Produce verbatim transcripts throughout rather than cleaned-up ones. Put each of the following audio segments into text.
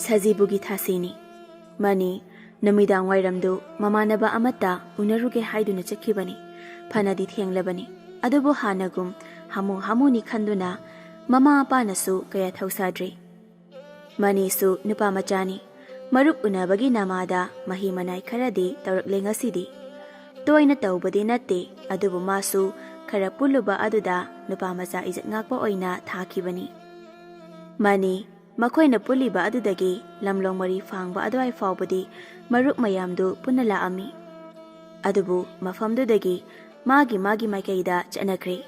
ꯁꯖꯤꯕꯨꯒꯤ ꯊꯥꯁꯤꯅꯤ꯫ Money ꯅꯨꯃꯤꯗꯥꯡ ꯋꯥꯏꯔꯝꯗꯨ ꯃꯃꯥꯟꯅꯕ ꯑꯃꯠꯇ ꯎꯅꯔꯨꯒꯦ ꯍꯥꯏꯗꯨꯅ ꯆꯠꯈꯤꯕꯅꯤ꯫ ꯐꯅꯗꯤ ꯊꯦꯡꯂꯕꯅꯤ, ꯑꯗꯨꯕꯨ ꯍꯥꯟꯅꯒꯨꯝ ꯍꯥꯃꯨ ꯍꯥꯃꯨꯅꯤ ꯈꯟꯗꯨꯅ ꯃꯃꯥ ꯃꯄꯥꯅꯁꯨ ꯀꯌꯥ ꯊꯧꯁꯥꯗ꯭ꯔꯤ꯫ ꯃꯅꯤꯁꯨ ꯅꯨꯄꯥ ꯃꯆꯥꯅꯤ꯫ ꯃꯔꯨꯞ ꯎꯅꯕꯒꯤ ꯅꯃꯥꯗ ꯃꯍꯤ ꯃꯅꯥꯏ ꯈꯔꯗꯤ ꯇꯧꯔꯛꯂꯦ ꯉꯁꯤꯗꯤ꯫ ꯇꯣꯏꯅ ꯇꯧꯕꯗꯤ ꯅꯠꯇꯦ, ꯑꯗꯨꯕꯨ ꯃꯥꯁꯨ ꯈꯔ ꯄꯨꯜꯂꯨꯕ ꯑꯗꯨꯗ ꯅꯨꯄꯥ ꯃꯆꯥ ꯏꯖꯠ ꯉꯥꯛꯄ ꯑꯣꯏꯅ ꯊꯥꯈꯤꯕꯅꯤ꯫ ꯃꯅꯤ ꯃꯈꯣꯏꯅ ꯄꯨꯜꯂꯤꯕ ꯑꯗꯨꯗꯒꯤ ꯂꯝꯂꯣꯡ ꯃꯔꯤ ꯐꯥꯡꯕ ꯑꯗꯨꯋꯥꯏ ꯐꯥꯎꯕꯗꯤ ꯃꯔꯨꯞ ꯃꯌꯥꯝꯗꯨ ꯄꯨꯟꯅ ꯂꯥꯛꯑꯝꯃꯤ꯫ ꯑꯗꯨꯕꯨ ꯃꯐꯝꯗꯨꯗꯒꯤ ꯃꯥꯒꯤ ꯃꯥꯒꯤ ꯃꯥꯏꯀꯩꯗ ꯆꯠꯅꯈ꯭ꯔꯦ꯫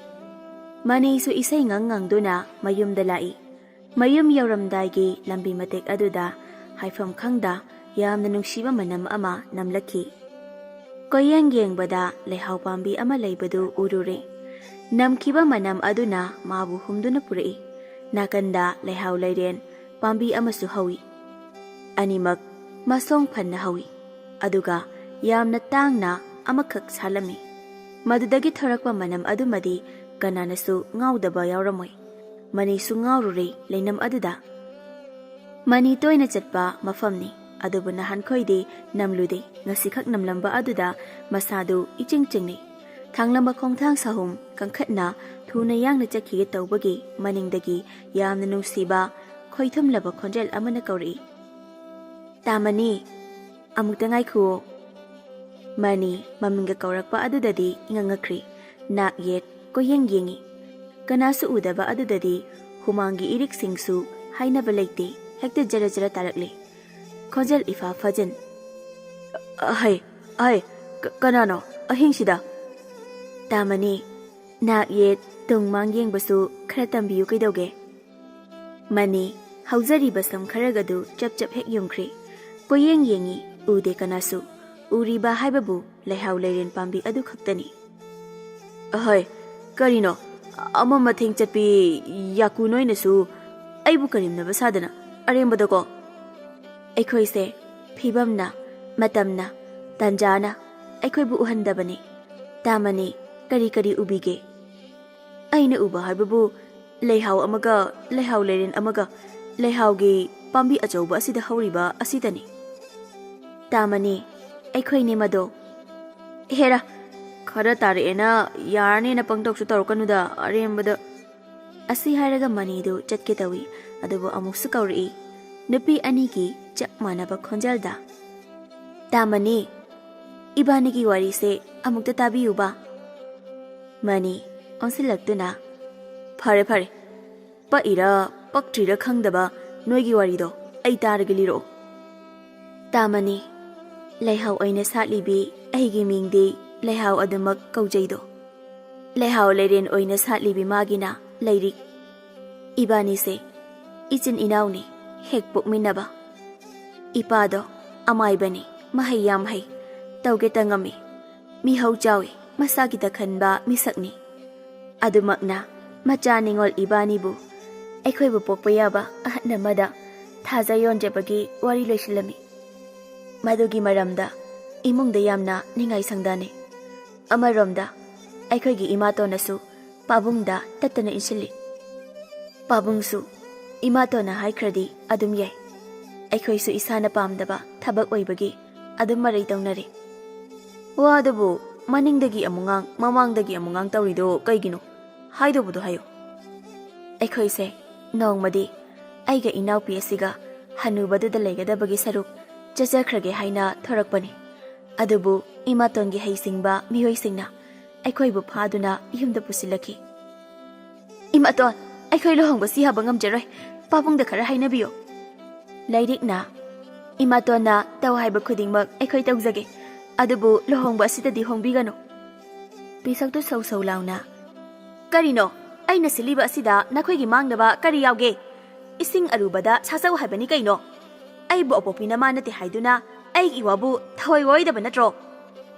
ꯃꯅꯤꯁꯨ ꯏꯁꯩ ꯉꯪ ꯉꯪꯗꯨꯅ ꯃꯌꯨꯝꯗ ꯂꯥꯛꯏ꯫ ꯃꯌꯨꯝ ꯌꯧꯔꯝꯗꯥꯏꯒꯤ ꯂꯝꯕꯤ ꯃꯇꯦꯛ ꯑꯗꯨꯗ ꯍꯥꯏꯐꯝ ꯈꯪꯗ ꯌꯥꯝꯅ ꯅꯨꯡꯁꯤꯕ ꯃꯅꯝ ꯑꯃ ꯅꯝꯂꯛꯈꯤ꯫ ꯀꯣꯌꯦꯡ ꯌꯦꯡꯕꯗ ꯂꯩꯍꯥꯎ ꯄꯥꯝꯕꯤ ꯑꯃ ꯂꯩꯕꯗꯨ ꯎꯔꯨꯔꯦ꯫ ꯅꯝꯈꯤꯕ ꯃꯅꯝ ꯑꯗꯨꯅ ꯃꯥꯕꯨ ꯍꯨꯝꯗꯨꯅ ꯄꯨꯔꯛꯏ꯫ ꯅꯥꯀꯟꯗ ꯂꯩꯍꯥꯎ ꯂꯩꯔꯦꯟ ꯄꯥꯝꯕꯤ ꯑꯃꯁꯨ ꯍꯧꯏ꯫ ꯑꯅꯤꯃꯛ ꯃꯁꯣꯡ ꯐꯟꯅ ꯍꯧꯏ, ꯑꯗꯨꯒ ꯌꯥꯝꯅ ꯇꯥꯡꯅ ꯑꯃꯈꯛ ꯁꯥꯠꯂꯝꯃꯤ꯫ ꯃꯗꯨꯗꯒꯤ ꯊꯣꯔꯛꯄ ꯃꯅꯝ ꯑꯗꯨꯃꯗꯤ ꯀꯅꯥꯅꯁꯨ ꯉꯥꯎꯗꯕ ꯌꯥꯎꯔꯝꯃꯣꯏ꯫ ꯃꯅꯤꯁꯨ ꯉꯥꯎꯔꯨꯔꯦ ꯂꯩꯅꯝ ꯑꯗꯨꯗ꯫ ꯃꯅꯤ ꯇꯣꯏꯅ ꯆꯠꯄ ꯃꯐꯝꯅꯤ, ꯑꯗꯨꯕꯨ ꯅꯍꯥꯟꯈꯣꯏꯗꯤ ꯅꯝꯂꯨꯗꯦ꯫ ꯉꯁꯤꯈꯛ ꯅꯝꯂꯝꯕ ꯑꯗꯨꯗ ꯃꯁꯥꯗꯨ ꯏꯆꯤꯡ ꯆꯤꯡꯅꯩ꯫ ꯊꯥꯡꯂꯝꯕ ꯈꯣꯡꯊꯥꯡ ꯁꯍꯨꯝ ꯀꯟꯈꯠꯅ ꯊꯨꯅ ꯌꯥꯡꯅ ꯆꯠꯈꯤꯒꯦ ꯇꯧꯕꯒꯤ ꯃꯅꯤꯡꯗꯒꯤ ꯌꯥꯝꯅ ꯅꯨꯡꯁꯤꯕ ꯈꯣꯏꯊꯨꯝꯂꯕ ꯈꯣꯟꯖꯦꯜ ꯑꯃꯅ ꯀꯧꯔꯛꯏ, "ꯇꯥꯃꯅꯤ, ꯑꯃꯨꯛꯇ ꯉꯥꯏꯈꯨꯑꯣ꯫" ꯃꯅꯤ ꯃꯃꯤꯡꯒ ꯀꯧꯔꯛꯄ ꯑꯗꯨꯗꯗꯤ ꯏꯉꯛ ꯉꯛꯈ꯭ꯔꯤ꯫ ꯅꯥꯛ ꯌꯦꯠ ꯀꯣꯏꯌꯦꯡ ꯌꯦꯡꯉꯤ꯫ ꯀꯅꯥꯁꯨ ꯎꯗꯕ ꯑꯗꯨꯗꯗꯤ ꯍꯨꯃꯥꯡꯒꯤ ꯏꯔꯤꯛꯁꯤꯡꯁꯨ ꯍꯥꯏꯅꯕ ꯂꯩꯇꯦ, ꯍꯦꯛꯇ ꯖꯔ ꯖꯔ ꯇꯥꯔꯛꯂꯦ꯫ ꯈꯣꯟꯖꯦꯜ ꯏꯐꯥ ꯐꯥꯖꯤꯟ, "ꯑꯍꯩ, ꯑꯍꯩ, ꯀ-, ꯀꯅꯥꯅꯣ ꯑꯍꯤꯡꯁꯤꯗ?" "ꯇꯥꯃꯅꯤ, ꯅꯥꯛ ꯌꯦꯠ ꯇꯨꯡ ꯃꯥꯡ ꯌꯦꯡꯕꯁꯨ ꯈꯔ ꯇꯝꯕꯤꯌꯨ ꯀꯩꯗꯧꯒꯦ?" ꯃꯅꯤ ꯍꯧꯖꯔꯤꯕ ꯁꯝ ꯈꯔꯒꯗꯨ ꯆꯞ ꯆꯞ ꯍꯦꯛ ꯌꯨꯡꯈ꯭ꯔꯦ꯫ ꯀꯣꯏꯌꯦꯡ ꯌꯦꯡꯉꯤ, ꯎꯗꯦ ꯀꯅꯥꯁꯨ꯫ ꯎꯔꯤꯕ ꯍꯥꯏꯕꯕꯨ ꯂꯩꯍꯥꯎ ꯂꯩꯔꯦꯟ ꯄꯥꯝꯕꯤ ꯑꯗꯨ ꯈꯛꯇꯅꯤ꯫ "ꯑꯍꯩ, ꯀꯔꯤꯅꯣ? ꯑꯃ ꯃꯊꯦꯡ ꯆꯠꯄꯤ ꯌꯥꯀꯨ ꯅꯣꯏꯅꯁꯨ ꯑꯩꯕꯨ ꯀꯔꯦꯝꯅꯕ ꯁꯥꯗꯅ ꯑꯔꯦꯝꯕꯗꯀꯣ?" "ꯑꯩꯈꯣꯏꯁꯦ ꯐꯤꯕꯝꯅ, ꯃꯇꯝꯅ, ꯇꯥꯟꯖꯥꯅ ꯑꯩꯈꯣꯏꯕꯨ ꯎꯍꯟꯗꯕꯅꯤ꯫ ꯇꯥꯃꯅꯤ, ꯀꯔꯤ ꯀꯔꯤ ꯎꯕꯤꯒꯦ?" "ꯑꯩꯅ ꯎꯕ ꯍꯥꯏꯕꯕꯨ ꯂꯩꯍꯥꯎ ꯑꯃꯒ, ꯂꯩꯍꯥꯎ ꯂꯩꯔꯦꯟ ꯑꯃꯒ, ꯂꯩꯍꯥꯎꯒꯤ ꯄꯥꯝꯕꯤ ꯑꯆꯧꯕ ꯑꯁꯤꯗ ꯍꯧꯔꯤꯕ ꯑꯁꯤꯗꯅꯤ꯫ ꯇꯥꯃꯅꯤ, ꯑꯩꯈꯣꯏꯅꯦ ꯃꯗꯣ꯫ ꯍꯦꯔꯥ, ꯈꯔ ꯇꯥꯔꯛꯑꯦꯅ ꯌꯥꯔꯅꯦꯅ ꯄꯪꯇꯧꯁꯨ ꯇꯧꯔꯛꯀꯅꯨꯗ, ꯑꯔꯦꯝꯕꯗ꯫ ꯑꯁꯤ ꯍꯥꯏꯔꯒ ꯃꯅꯤꯗꯨ ꯆꯠꯀꯦ ꯇꯧꯏ, ꯑꯗꯨꯕꯨ ꯑꯃꯨꯛꯁꯨ ꯀꯧꯔꯛꯏ, ꯅꯨꯄꯤ ꯑꯅꯤꯒꯤ ꯆꯞ ꯃꯥꯟꯅꯕ ꯈꯣꯟꯖꯦꯜꯗ꯫ ꯇꯥꯃꯅꯤ, ꯏꯕꯥꯅꯤꯒꯤ ꯋꯥꯔꯤꯁꯦ ꯑꯃꯨꯛꯇ ꯇꯥꯕꯤꯌꯨꯕ꯫ ꯃꯅꯤ, ꯑꯣꯟꯁꯤꯜꯂꯛꯇꯨꯅ, ꯐꯔꯦ, ꯐꯔꯦ, ꯄꯛꯏꯔꯥ ꯄꯛꯇ꯭ꯔꯤꯔꯥ ꯈꯪꯗꯕ ꯅꯣꯏꯒꯤ ꯋꯥꯔꯤꯗꯣ ꯑꯩ ꯇꯥꯔꯒ ꯂꯤꯔꯛꯑꯣ꯫ ꯇꯥꯃꯅꯤ, ꯂꯩꯍꯥꯎ ꯑꯣꯏꯅ ꯁꯥꯠꯂꯤꯕꯤ ꯑꯩꯒꯤ ꯃꯤꯡꯗꯤ ꯂꯩꯍꯥꯎ ꯑꯗꯨꯃꯛ ꯀꯧꯖꯩꯗꯣ꯫ ꯂꯩꯍꯥꯎ ꯂꯩꯔꯦꯟ ꯑꯣꯏꯅ ꯁꯥꯠꯂꯤꯕꯤ ꯃꯥꯒꯤꯅ ꯂꯥꯏꯔꯤꯛ꯫ ꯏꯕꯥꯅꯤꯁꯦ ꯏꯆꯤꯟ ꯏꯅꯥꯎꯅꯤ, ꯍꯦꯛ ꯄꯣꯛꯃꯤꯟꯅꯕ꯫ ꯏꯄꯥꯗꯣ ꯑꯃꯥꯏꯕꯅꯤ, ꯃꯍꯩ ꯌꯥꯝ ꯍꯩ, ꯇꯧꯒꯦ ꯇꯉꯝꯃꯤ, ꯃꯤꯍꯧ ꯆꯥꯎꯏ, ꯃꯁꯥꯒꯤ ꯇꯈꯟꯕ ꯃꯤꯁꯛꯅꯤ꯫ ꯑꯗꯨꯃꯛꯅ ꯃꯆꯥ ꯅꯤꯉꯣꯜ ꯏꯕꯥꯅꯤꯕꯨ ꯑꯩꯈꯣꯏꯕꯨ ꯄꯣꯛꯄ ꯌꯥꯕ ꯑꯍꯟ ꯑꯃꯗ ꯊꯥꯖ ꯌꯣꯟꯖꯕꯒꯤ ꯋꯥꯔꯤ ꯂꯣꯏꯁꯤꯜꯂꯝꯃꯤ꯫ ꯃꯗꯨꯒꯤ ꯃꯔꯝꯗ ꯏꯃꯨꯡꯗ ꯌꯥꯝꯅ ꯅꯤꯡꯉꯥꯏ ꯁꯪꯗꯥꯅꯩ꯫ ꯑꯃꯔꯣꯝꯗ ꯑꯩꯈꯣꯏꯒꯤ ꯏꯃꯥꯇꯣꯟꯅꯁꯨ ꯄꯥꯕꯨꯡꯗ ꯇꯠꯇꯅ ꯏꯟꯁꯤꯜꯂꯤ꯫ ꯄꯥꯕꯨꯡꯁꯨ ꯏꯃꯥꯇꯣꯟꯅ ꯍꯥꯏꯈ꯭ꯔꯗꯤ ꯑꯗꯨꯝ ꯌꯥꯏ꯫ ꯑꯩꯈꯣꯏꯁꯨ ꯏꯁꯥꯅ ꯄꯥꯝꯗꯕ ꯊꯕꯛ ꯑꯣꯏꯕꯒꯤ ꯑꯗꯨꯝ ꯃꯔꯩ ꯇꯧꯅꯔꯦ꯫ ꯋꯥꯗꯨꯕꯨ ꯃꯅꯤꯡꯗꯒꯤ ꯑꯃꯨꯛ ꯉꯥꯡ, ꯃꯃꯥꯡꯗꯒꯤ ꯑꯃꯨꯛ ꯉꯥꯡ ꯇꯧꯔꯤꯗꯣ ꯀꯩꯒꯤꯅꯣ? ꯍꯥꯏꯗꯧꯕꯗꯣ ꯍꯥꯏꯌꯨ꯫ ꯑꯩꯈꯣꯏꯁꯦ ꯅꯣꯡꯃꯗꯤ ꯑꯩꯒ ꯏꯅꯥꯎꯄꯤ ꯑꯁꯤꯒ ꯍꯅꯨꯕꯗꯨꯗ ꯂꯩꯒꯗꯕꯒꯤ ꯁꯔꯨꯛ ꯆꯠꯆꯈ꯭ꯔꯒꯦ ꯍꯥꯏꯅ ꯊꯣꯔꯛꯄꯅꯤ꯫ ꯑꯗꯨꯕꯨ ꯏꯃꯥꯇꯣꯟꯒꯤ ꯍꯩꯁꯤꯡꯕ ꯃꯤꯑꯣꯏꯁꯤꯡꯅ ꯑꯩꯈꯣꯏꯕꯨ ꯐꯥꯗꯨꯅ ꯌꯨꯝꯗ ꯄꯨꯁꯤꯜꯂꯛꯈꯤ꯫ "ꯏꯃꯥꯇꯣꯟ, ꯑꯩꯈꯣꯏ ꯂꯨꯍꯣꯡꯕꯁꯤ ꯌꯥꯕ ꯉꯝꯖꯔꯣꯏ꯫ ꯄꯥꯕꯨꯡꯗ ꯈꯔ ꯍꯥꯏꯅꯕꯤꯌꯨ꯫" ꯂꯥꯏꯔꯤꯛꯅ, "ꯏꯃꯥꯇꯣꯟꯅ ꯇꯧ ꯍꯥꯏꯕ ꯈꯨꯗꯤꯡꯃꯛ ꯑꯩꯈꯣꯏ ꯇꯧꯖꯒꯦ, ꯑꯗꯨꯕꯨ ꯂꯨꯍꯣꯡꯕ ꯑꯁꯤꯗꯗꯤ ꯍꯣꯡꯕꯤꯒꯅꯨ꯫" ꯄꯤꯁꯛꯇꯨ ꯁꯧ ꯁꯧ ꯂꯥꯎꯅ, "ꯀꯔꯤꯅꯣ? ꯑꯩꯅ ꯁꯤꯜꯂꯤꯕ ꯑꯁꯤꯗ ꯅꯈꯣꯏꯒꯤ ꯃꯥꯡꯅꯕ ꯀꯔꯤ ꯌꯥꯎꯒꯦ? ꯏꯁꯤꯡ ꯑꯔꯨꯕꯗ ꯁꯥꯖꯧ ꯍꯥꯏꯕꯅꯤ ꯀꯩꯅꯣ? ꯑꯩꯕꯨ ꯑꯄꯣꯛꯄꯤ ꯅꯃꯥ ꯅꯠꯇꯦ ꯍꯥꯏꯗꯨꯅ ꯑꯩꯒꯤ ꯏꯋꯥꯕꯨ ꯊꯋꯥꯏ ꯋꯥꯔꯣꯏꯗꯕ ꯅꯠꯇ꯭ꯔꯣ?"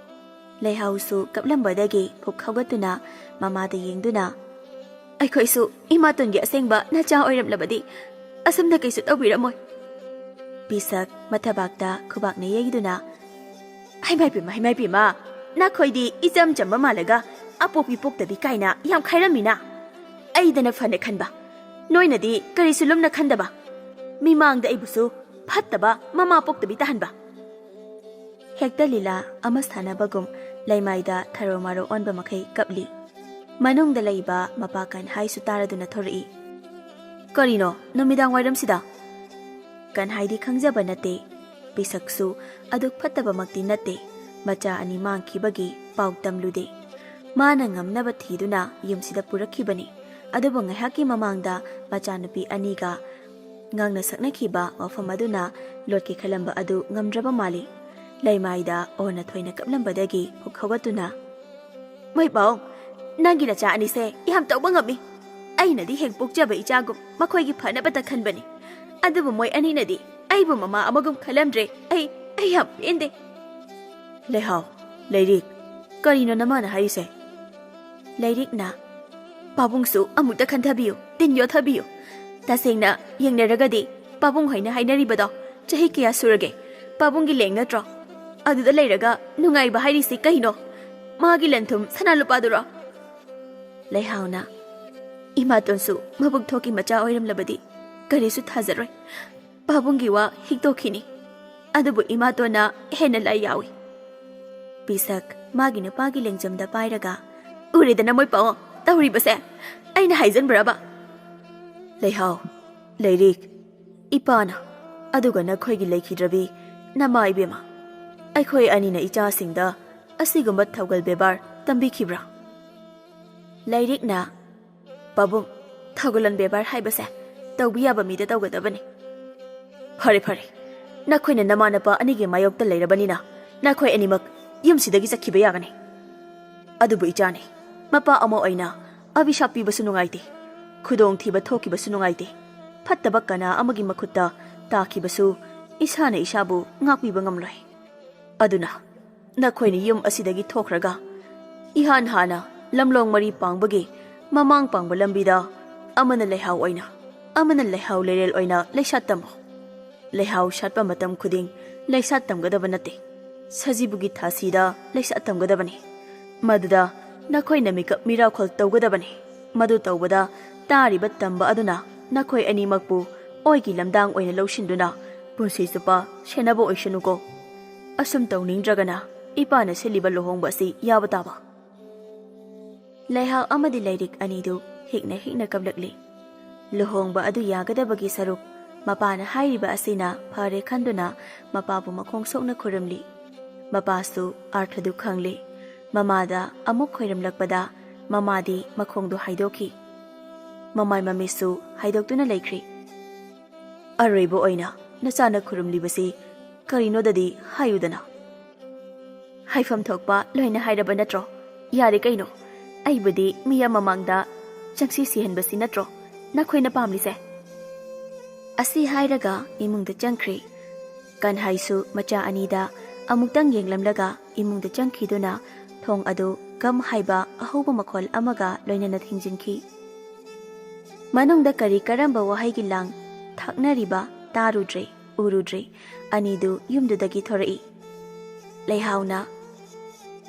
ꯂꯩꯍꯥꯎꯁꯨ ꯀꯞꯂꯝꯕꯗꯒꯤ ꯐꯨꯛ ꯍꯧꯒꯠꯇꯨꯅ ꯃꯃꯥꯗ ꯌꯦꯡꯗꯨꯅ, "ꯑꯩꯈꯣꯏꯁꯨ ꯏꯃꯥꯇꯣꯟꯒꯤ ꯑꯁꯦꯡꯕ ꯅꯆꯥ ꯑꯣꯏꯔꯝꯂꯕꯗꯤ ꯑꯁꯨꯝꯅ ꯀꯩꯁꯨ ꯇꯧꯕꯤꯔꯝꯃꯣꯏ꯫" ꯄꯤꯁꯛ ꯃꯊꯕꯥꯛꯇ ꯈꯨꯕꯥꯛꯅ ꯌꯩꯗꯨꯅ, "ꯍꯩꯃꯥꯏ ꯄꯦꯝꯃ, ꯍꯩꯃꯥꯏ ꯄꯦꯝꯃ, ꯅꯈꯣꯏꯗꯤ ꯏꯆꯝ ꯆꯝꯕ ꯃꯥꯜꯂꯒ ꯑꯄꯣꯛꯄꯤ ꯄꯣꯛꯇꯕꯤ ꯀꯥꯏꯅ ꯌꯥꯝ ꯈꯥꯏꯔꯝꯃꯤꯅ꯫ ꯑꯩꯗꯅ ꯐꯅ ꯈꯟꯕ, ꯅꯣꯏꯅꯗꯤ ꯀꯔꯤꯁꯨ ꯂꯨꯝꯅ ꯈꯟꯗꯕ꯫ ꯃꯤꯃꯥꯡꯗ ꯑꯩꯕꯨꯁꯨ ꯐꯠꯇꯕ ꯃꯃꯥ ꯄꯣꯛꯇꯕꯤ ꯇꯥꯍꯟꯕ꯫ ꯍꯦꯛꯇ ꯂꯤꯂꯥ ꯑꯃ ꯁꯥꯟꯅꯕꯒꯨꯝ ꯂꯩꯃꯥꯏꯗ ꯊꯔꯣ ꯃꯥꯔꯣ ꯑꯣꯟꯕ ꯃꯈꯩ ꯀꯞꯂꯤ꯫ ꯃꯅꯨꯡꯗ ꯂꯩꯕ ꯃꯄꯥ ꯀꯟꯍꯥꯏꯁꯨ ꯇꯥꯔꯗꯨꯅ ꯊꯣꯔꯛꯏ꯫ "ꯀꯔꯤꯅꯣ ꯅꯨꯃꯤꯗꯥꯡ ꯋꯥꯏꯔꯝꯁꯤꯗ?" ꯀꯟꯍꯥꯏꯗꯤ ꯈꯪꯖꯕ ꯅꯠꯇꯦ꯫ ꯄꯤꯁꯛꯁꯨ ꯑꯗꯨꯛ ꯐꯠꯇꯕꯃꯛꯇꯤ ꯅꯠꯇꯦ꯫ ꯃꯆꯥ ꯑꯅꯤ ꯃꯥꯡꯈꯤꯕꯒꯤ ꯄꯥꯎ ꯇꯝꯂꯨꯗꯦ꯫ ꯃꯥꯅ ꯉꯝꯅꯕ ꯊꯤꯗꯨꯅ ꯌꯨꯝꯁꯤꯗ ꯄꯨꯔꯛꯈꯤꯕꯅꯤ꯫ ꯑꯗꯨꯕꯨ ꯉꯥꯏꯍꯥꯛꯀꯤ ꯃꯃꯥꯡꯗ ꯃꯆꯥꯅꯨꯄꯤ ꯑꯅꯤꯒ ꯉꯥꯡꯅ ꯁꯛꯅꯈꯤꯕ ꯋꯥꯐꯝ ꯑꯗꯨꯅ ꯂꯣꯠꯀꯦ ꯈꯜꯂꯝꯕ ꯑꯗꯨ ꯉꯝꯗ꯭ꯔꯕ ꯃꯥꯜꯂꯤ꯫ ꯂꯩꯃꯥꯏꯗ ꯑꯣꯟꯅ ꯊꯣꯏꯅ ꯀꯞꯂꯝꯕꯗꯒꯤ ꯍꯨꯛ ꯍꯧꯒꯠꯇꯨꯅ, "ꯃꯣꯏ ꯄꯥꯎ, ꯅꯪꯒꯤ ꯅꯆꯥ ꯑꯅꯤꯁꯦ ꯌꯥꯝ ꯇꯧꯕ ꯉꯝꯃꯤ꯫ ꯑꯩꯅꯗꯤ ꯍꯦꯛ ꯄꯣꯛꯆꯕ ꯏꯆꯥꯒꯨꯝ ꯃꯈꯣꯏꯒꯤ ꯐꯅꯕꯇ ꯈꯟꯕꯅꯤ꯫ ꯑꯗꯨꯕꯨ ꯃꯣꯏ ꯑꯅꯤꯅꯗꯤ ꯑꯩꯕꯨ ꯃꯃꯥ ꯑꯃꯒꯨꯝ ꯈꯜꯂꯝꯗ꯭ꯔꯦ꯫ ꯑꯩ, ꯑꯩ ꯌꯥꯝ ꯄꯦꯟꯗꯦ꯫" "ꯂꯩꯍꯥꯎ, ꯂꯩꯔꯤꯛ, ꯀꯔꯤꯅꯣ ꯅꯃꯥꯅ ꯍꯥꯏꯔꯤꯁꯦ?" ꯂꯩꯔꯤꯛꯅ, "ꯄꯥꯕꯨꯡꯁꯨ ꯑꯃꯨꯛꯇ ꯈꯟꯊꯕꯤꯌꯨ, ꯇꯤꯟ ꯌꯣꯠꯊꯕꯤꯌꯨ꯫ ꯇꯁꯦꯡꯅ ꯌꯦꯡꯅꯔꯒꯗꯤ ꯄꯥꯕꯨꯡ ꯍꯣꯏꯅ ꯍꯥꯏꯅꯔꯤꯕꯗꯣ ꯆꯍꯤ ꯀꯌꯥ ꯁꯨꯔꯒꯦ? ꯄꯥꯕꯨꯡꯒꯤ ꯂꯦꯡ ꯅꯠꯇ꯭ꯔꯣ? ꯑꯗꯨꯗ ꯂꯩꯔꯒ ꯅꯨꯡꯉꯥꯏꯕ ꯍꯥꯏꯔꯤꯁꯤ ꯀꯩꯅꯣ? ꯃꯥꯒꯤ ꯂꯟ ꯊꯨꯝ ꯁꯅꯥ ꯂꯨꯄꯥꯗꯨꯔꯣ?" ꯂꯩꯍꯥꯎꯅ, "ꯏꯃꯥꯇꯣꯟꯁꯨ ꯃꯕꯨꯛ ꯊꯣꯛꯀꯤ ꯃꯆꯥ ꯑꯣꯏꯔꯝꯂꯕꯗꯤ ꯀꯔꯤꯁꯨ ꯊꯥꯖꯔꯣꯏ꯫ ꯄꯥꯕꯨꯡꯒꯤ ꯋꯥ ꯍꯤꯛꯇꯣꯛꯈꯤꯅꯤ꯫ ꯑꯗꯨꯕꯨ ꯏꯃꯥꯇꯣꯟꯅ ꯍꯦꯟꯅ ꯂꯥꯏ ꯌꯥꯎꯏ꯫" ꯄꯤꯁꯛ ꯃꯥꯒꯤ ꯅꯨꯄꯥꯒꯤ ꯂꯦꯡꯖꯝꯗ ꯄꯥꯏꯔꯒ, "ꯎꯔꯦꯗꯅ ꯃꯣꯏ ꯄꯥꯎ ꯇꯧꯔꯤꯕꯁꯦ? ꯑꯩꯅ ꯍꯥꯏꯖꯟꯕ꯭ꯔꯕ?" ꯂꯩꯍꯥꯎ, ꯂꯩꯔꯤꯛ, ꯏꯄꯥꯅ, ꯑꯗꯨꯒ ꯅꯈꯣꯏꯒꯤ ꯂꯩꯈꯤꯗ꯭ꯔꯕꯤ ꯅꯃꯥ ꯏꯕꯦꯝꯃ, ꯑꯩꯈꯣꯏ ꯑꯅꯤꯅ ꯏꯆꯥꯁꯤꯡꯗ ꯑꯁꯤꯒꯨꯝꯕ ꯊꯧꯒꯜ ꯕꯦꯕꯥꯔ ꯇꯝꯕꯤꯈꯤꯕ꯭ꯔꯥ? ꯂꯩꯔꯤꯛꯅ, "ꯄꯥꯕꯨꯡ, ꯊꯧꯒꯜꯂꯣꯟ ꯕꯦꯕꯥꯔ ꯍꯥꯏꯕꯁꯦ ꯇꯧꯕ ꯌꯥꯕ ꯃꯤꯗ ꯇꯧꯒꯗꯕꯅꯤ꯫" "ꯐꯔꯦ, ꯐꯔꯦ, ꯅꯈꯣꯏꯅ ꯅꯃꯥ ꯅꯄꯥ ꯑꯅꯤꯒꯤ ꯃꯥꯌꯣꯛꯇ ꯂꯩꯔꯕꯅꯤꯅ ꯅꯈꯣꯏ ꯑꯅꯤꯃꯛ ꯌꯨꯝꯁꯤꯗꯒꯤ ꯆꯠꯈꯤꯕ ꯌꯥꯒꯅꯤ꯫ ꯑꯗꯨꯕꯨ ꯏꯆꯥꯅꯤ, ꯃꯄꯥ ꯑꯃ ꯑꯣꯏꯅ ꯑꯚꯤꯁꯥꯞ ꯄꯤꯕꯁꯨ ꯅꯨꯡꯉꯥꯏꯇꯦ, ꯈꯨꯗꯣꯡꯊꯤꯕ ꯊꯣꯛꯈꯤꯕꯁꯨ ꯅꯨꯡꯉꯥꯏꯇꯦ꯫ ꯐꯠꯇꯕ ꯀꯅꯥ ꯑꯃꯒꯤ ꯃꯈꯨꯠꯇ ꯇꯥꯈꯤꯕꯁꯨ ꯏꯁꯥꯅ ꯏꯁꯥꯕꯨ ꯉꯥꯛꯄꯤꯕ ꯉꯝꯂꯣꯏ꯫ ꯑꯗꯨꯅ ꯅꯈꯣꯏꯅ ꯌꯨꯝ ꯑꯁꯤꯗꯒꯤ ꯊꯣꯛꯈ꯭ꯔꯒ ꯏꯍꯥꯟ ꯍꯥꯟꯅ ꯂꯝꯂꯣꯡ ꯃꯔꯤ ꯄꯥꯡꯕꯒꯤ ꯃꯃꯥꯡ ꯄꯥꯡꯕ ꯂꯝꯕꯤꯗ ꯑꯃꯅ ꯂꯩꯍꯥꯎ ꯑꯣꯏꯅ, ꯑꯃꯅ ꯂꯩꯍꯥꯎ ꯂꯩꯔꯦꯜ ꯑꯣꯏꯅ ꯂꯩꯁꯥꯠ ꯇꯝꯃꯨ꯫ ꯂꯩꯍꯥꯎ ꯁꯥꯠꯄ ꯃꯇꯝ ꯈꯨꯗꯤꯡ ꯂꯩꯁꯥꯠ ꯇꯝꯒꯗꯕ ꯅꯠꯇꯦ꯫ ꯁꯖꯤꯕꯨꯒꯤ ꯊꯥꯁꯤꯗ ꯂꯩꯁꯥꯠ ꯇꯝꯒꯗꯕꯅꯤ꯫ ꯃꯗꯨꯗ ꯅꯈꯣꯏꯅ ꯃꯤꯀꯞ ꯃꯤꯔꯥꯎꯈꯣꯜ ꯇꯧꯒꯗꯕꯅꯤ꯫ ꯃꯗꯨ ꯇꯧꯕꯗ ꯇꯥꯔꯤꯕ ꯇꯝꯕ ꯑꯗꯨꯅ ꯅꯈꯣꯏ ꯑꯅꯤꯃꯛꯄꯨ ꯑꯣꯏꯒꯤ ꯂꯝꯗꯥꯡ ꯑꯣꯏꯅ ꯂꯧꯁꯤꯟꯗꯨꯅ ꯄꯨꯟꯁꯤ ꯆꯨꯞꯄ ꯁꯦꯟꯅꯕ ꯑꯣꯏꯁꯅꯨꯀꯣ꯫ ꯑꯁꯨꯝ ꯇꯧꯅꯤꯡꯗ꯭ꯔꯒꯅ ꯏꯄꯥꯅ ꯁꯤꯜꯂꯤꯕ ꯂꯨꯍꯣꯡꯕ ꯑꯁꯤ ꯌꯥꯕ ꯇꯥꯕ꯫ ꯂꯩꯍꯥꯎ ꯑꯃꯗꯤ ꯂꯩꯔꯤꯛ ꯑꯅꯤꯗꯨ ꯍꯤꯛꯅ ꯍꯤꯛꯅ ꯀꯞꯂꯛꯂꯤ꯫ ꯂꯨꯍꯣꯡꯕ ꯑꯗꯨ ꯌꯥꯒꯗꯕꯒꯤ ꯁꯔꯨꯛ ꯃꯄꯥꯅ ꯍꯥꯏꯔꯤꯕ ꯑꯁꯤꯅ ꯐꯔꯦ ꯈꯟꯗꯨꯅ ꯃꯄꯥꯕꯨ ꯃꯈꯣꯡ ꯁꯣꯛꯅ ꯈꯨꯔꯨꯝꯂꯤ꯫ ꯃꯄꯥꯁꯨ ꯑꯥꯔꯊꯗꯨ ꯈꯪꯂꯤ꯫ ꯃꯃꯥꯗ ꯑꯃꯨꯛ ꯈꯣꯏꯔꯝꯂꯛꯄꯗ ꯃꯃꯥꯗꯤ ꯃꯈꯣꯡꯗꯨ ꯍꯥꯏꯗꯣꯛꯈꯤ꯫ ꯃꯃꯥꯏ ꯃꯃꯤꯠꯁꯨ ꯍꯥꯏꯗꯣꯛꯇꯨꯅ ꯂꯩꯈ꯭ꯔꯤ꯫ "ꯑꯔꯣꯏꯕ ꯑꯣꯏꯅ ꯅꯆꯥꯅ ꯈꯨꯔꯨꯝꯂꯤꯕꯁꯤ ꯀꯔꯤꯅꯣꯗꯗꯤ ꯍꯥꯏꯌꯨꯗꯅ?" "ꯍꯥꯏꯐꯝ ꯊꯣꯛꯄ ꯂꯣꯏꯅ ꯍꯥꯏꯔꯕ ꯅꯠꯇ꯭ꯔꯣ? ꯌꯥꯔꯦ ꯀꯩꯅꯣ, ꯑꯩꯕꯨꯗꯤ ꯃꯤ ꯑꯃ ꯃꯥꯡꯗ ꯆꯪꯁꯤ ꯁꯤꯍꯟꯕꯁꯤ ꯅꯠꯇ꯭ꯔꯣ ꯅꯈꯣꯏꯅ ꯄꯥꯝꯂꯤꯁꯦ?" ꯑꯁꯤ ꯍꯥꯏꯔꯒ ꯏꯃꯨꯡꯗ ꯆꯪꯈ꯭ꯔꯦ꯫ ꯀꯟꯍꯥꯏꯁꯨ ꯃꯆꯥ ꯑꯅꯤꯗ ꯑꯃꯨꯛꯇꯪ ꯌꯦꯡꯂꯝꯂꯒ ꯏꯃꯨꯡꯗ ꯆꯪꯈꯤꯗꯨꯅ ꯊꯣꯡ ꯑꯗꯨ ꯒꯝ ꯍꯥꯏꯕ ꯑꯍꯧꯕ ꯃꯈꯣꯜ ꯑꯃꯒ ꯂꯣꯏꯅꯅ ꯊꯤꯡꯖꯤꯟꯈꯤ꯫ ꯃꯅꯨꯡꯗ ꯀꯔꯤ ꯀꯔꯝꯕ ꯋꯥꯍꯩꯒꯤ ꯂꯥꯡ ꯊꯥꯛꯅꯔꯤꯕ ꯇꯥꯔꯨꯗ꯭ꯔꯦ, ꯎꯔꯨꯗ꯭ꯔꯦ꯫ ꯑꯅꯤꯗꯨ ꯌꯨꯝꯗꯨꯗꯒꯤ ꯊꯣꯔꯛꯏ꯫ ꯂꯩꯍꯥꯎꯅ,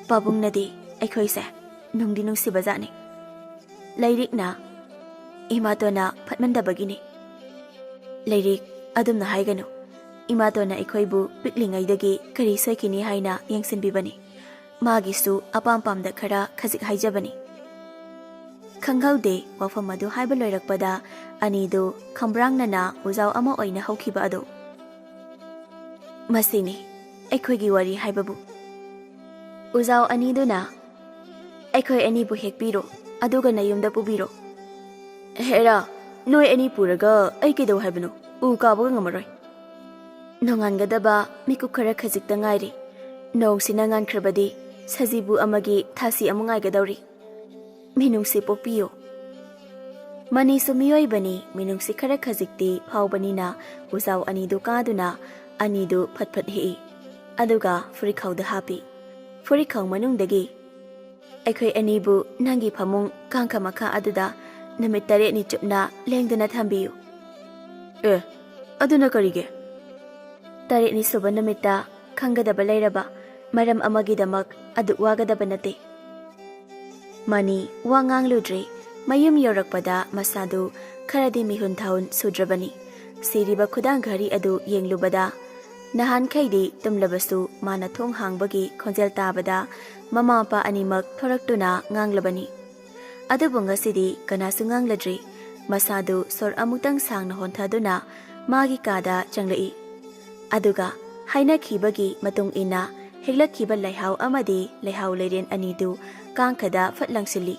"ꯄꯥꯕꯨꯡꯅꯗꯤ ꯑꯩꯈꯣꯏꯁꯦ ꯅꯨꯡꯗꯤ ꯅꯨꯡꯁꯤꯕꯖꯥꯠꯅꯤ꯫" ꯂꯩꯔꯤꯛꯅ, "ꯏꯃꯥꯇꯣꯟꯅ ꯐꯠꯃꯟꯗꯕꯒꯤꯅꯤ꯫" ꯂꯩꯔꯤꯛ, "ꯑꯗꯨꯝꯅ ꯍꯥꯏꯒꯅꯨ꯫ ꯏꯃꯥꯇꯣꯟꯅ ꯑꯩꯈꯣꯏꯕꯨ ꯄꯤꯛꯂꯤꯉꯩꯗꯒꯤ ꯀꯔꯤ ꯁꯣꯏꯈꯤꯅꯤ ꯍꯥꯏꯅ ꯌꯦꯡꯁꯤꯟꯕꯤꯕꯅꯤ꯫ ꯃꯥꯒꯤꯁꯨ ꯑꯄꯥꯝ ꯄꯥꯝꯗ ꯈꯔ ꯈꯖꯤꯛ ꯍꯥꯏꯖꯕꯅꯤ꯫" ꯈꯪꯍꯧꯗꯦ, ꯋꯥꯐꯝ ꯑꯗꯨ ꯍꯥꯏꯕ ꯂꯣꯏꯔꯛꯄꯗ ꯑꯅꯤꯗꯨ ꯈꯝꯕ꯭ꯔꯥꯡꯅꯅ ꯎꯖꯥꯎ ꯑꯃ ꯑꯣꯏꯅ ꯍꯧꯈꯤꯕ ꯑꯗꯨ꯫ ꯃꯁꯤꯅꯤ ꯑꯩꯈꯣꯏꯒꯤ ꯋꯥꯔꯤ ꯍꯥꯏꯕꯕꯨ꯫ ꯎꯖꯥꯎ ꯑꯅꯤꯗꯨꯅ, "ꯑꯩꯈꯣꯏ ꯑꯅꯤꯕꯨ ꯍꯦꯛꯄꯤꯔꯣ, ꯑꯗꯨꯒ ꯅꯌꯨꯝꯗ ꯄꯨꯕꯤꯔꯣ꯫" "ꯍꯦꯔꯥ, ꯅꯣꯏ ꯑꯅꯤ ꯄꯨꯔꯒ ꯑꯩ ꯀꯩꯗꯧ ꯍꯥꯏꯕꯅꯣ? ꯎ ꯀꯥꯕꯒ ꯉꯝꯃꯔꯣꯏ꯫" "ꯅꯣꯡꯉꯥꯟꯒꯗꯕ ꯃꯤꯀꯨꯞ ꯈꯔ ꯈꯖꯤꯛꯇ ꯉꯥꯏꯔꯤ꯫ ꯅꯣꯡꯁꯤꯅ ꯉꯥꯟꯈ꯭ꯔꯕꯗꯤ ꯁꯖꯤꯕꯨ ꯑꯃꯒꯤ ꯊꯥꯁꯤ ꯑꯃꯨꯛ ꯉꯥꯏꯒꯗꯧꯔꯤ꯫ ꯃꯤꯅꯨꯡꯁꯤ ꯄꯣꯛꯄꯤꯌꯨ꯫" ꯃꯅꯤꯁꯨ ꯃꯤꯑꯣꯏꯕꯅꯤ, ꯃꯤꯅꯨꯡꯁꯤ ꯈꯔ ꯈꯖꯤꯛꯇꯤ ꯐꯥꯎꯕꯅꯤꯅ ꯎꯖꯥꯎ ꯑꯅꯤꯗꯨ ꯀꯥꯗꯨꯅ ꯑꯅꯤꯗꯨ ꯐꯠ ꯐꯠ ꯍꯦꯛꯏ꯫ ꯑꯗꯨꯒ ꯐꯨꯔꯤꯠꯈꯥꯎꯗ ꯍꯥꯞꯄꯤ꯫ ꯐꯨꯔꯤꯠꯈꯥꯎ ꯃꯅꯨꯡꯗꯒꯤ, "ꯑꯩꯈꯣꯏ ꯑꯅꯤꯕꯨ ꯅꯪꯒꯤ ꯐꯃꯨꯡ ꯀꯥꯡꯈ ꯃꯈꯥ ꯑꯗꯨꯗ ꯅꯨꯃꯤꯠ ꯇꯔꯦꯠꯅꯤ ꯆꯨꯞꯅ ꯂꯦꯡꯗꯅ ꯊꯝꯕꯤꯌꯨ꯫" "ꯑꯦ, ꯑꯗꯨꯅ ꯀꯔꯤꯒꯤ?" "ꯇꯔꯦꯠꯅꯤ ꯁꯨꯕ ꯅꯨꯃꯤꯠꯇ ꯈꯪꯒꯗꯕ ꯂꯩꯔꯕ ꯃꯔꯝ ꯑꯃꯒꯤꯗꯃꯛ ꯑꯗꯨꯛ ꯋꯥꯒꯗꯕ ꯅꯠꯇꯦ꯫" ꯃꯅꯤ ꯋꯥ ꯉꯥꯡꯂꯨꯗ꯭ꯔꯦ꯫ ꯃꯌꯨꯝ ꯌꯧꯔꯛꯄꯗ ꯃꯁꯥꯗꯨ ꯈꯔꯗꯤ ꯃꯤꯍꯨꯟ ꯊꯥꯍꯨꯟ ꯁꯨꯗ꯭ꯔꯕꯅꯤ꯫ ꯁꯤꯔꯤꯕ ꯈꯨꯗꯥꯡ ꯘꯔꯤ ꯑꯗꯨ ꯌꯦꯡꯂꯨꯕꯗ, ꯅꯍꯥꯟꯈꯩꯗꯤ ꯇꯨꯝꯂꯕꯁꯨ ꯃꯥꯅ ꯊꯣꯡ ꯍꯥꯡꯕꯒꯤ ꯈꯣꯟꯖꯦꯜ ꯇꯥꯕꯗ ꯃꯃꯥ ꯃꯄꯥ ꯑꯅꯤꯃꯛ ꯊꯣꯔꯛꯇꯨꯅ ꯉꯥꯡꯂꯕꯅꯤ꯫ ꯑꯗꯨꯕꯨ ꯉꯁꯤꯗꯤ ꯀꯅꯥꯁꯨ ꯉꯥꯡꯂꯗ꯭ꯔꯤ꯫ ꯃꯁꯥꯗꯨ ꯁꯣꯔ ꯑꯃꯨꯛꯇꯪ ꯁꯥꯡꯅ ꯍꯣꯟꯊꯗꯨꯅ ꯃꯥꯒꯤ ꯀꯥꯗ ꯆꯪꯂꯛꯏ꯫ ꯑꯗꯨꯒ ꯍꯥꯏꯅꯈꯤꯕꯒꯤ ꯃꯇꯨꯡ ꯏꯟꯅ ꯍꯦꯛꯂꯛꯈꯤꯕ ꯂꯩꯍꯥꯎ ꯑꯃꯗꯤ ꯂꯩꯍꯥꯎ ꯂꯩꯔꯦꯟ ꯑꯅꯤꯗꯨ ꯀꯥꯡꯈꯗ ꯐꯠ ꯂꯪꯁꯤꯜꯂꯤ꯫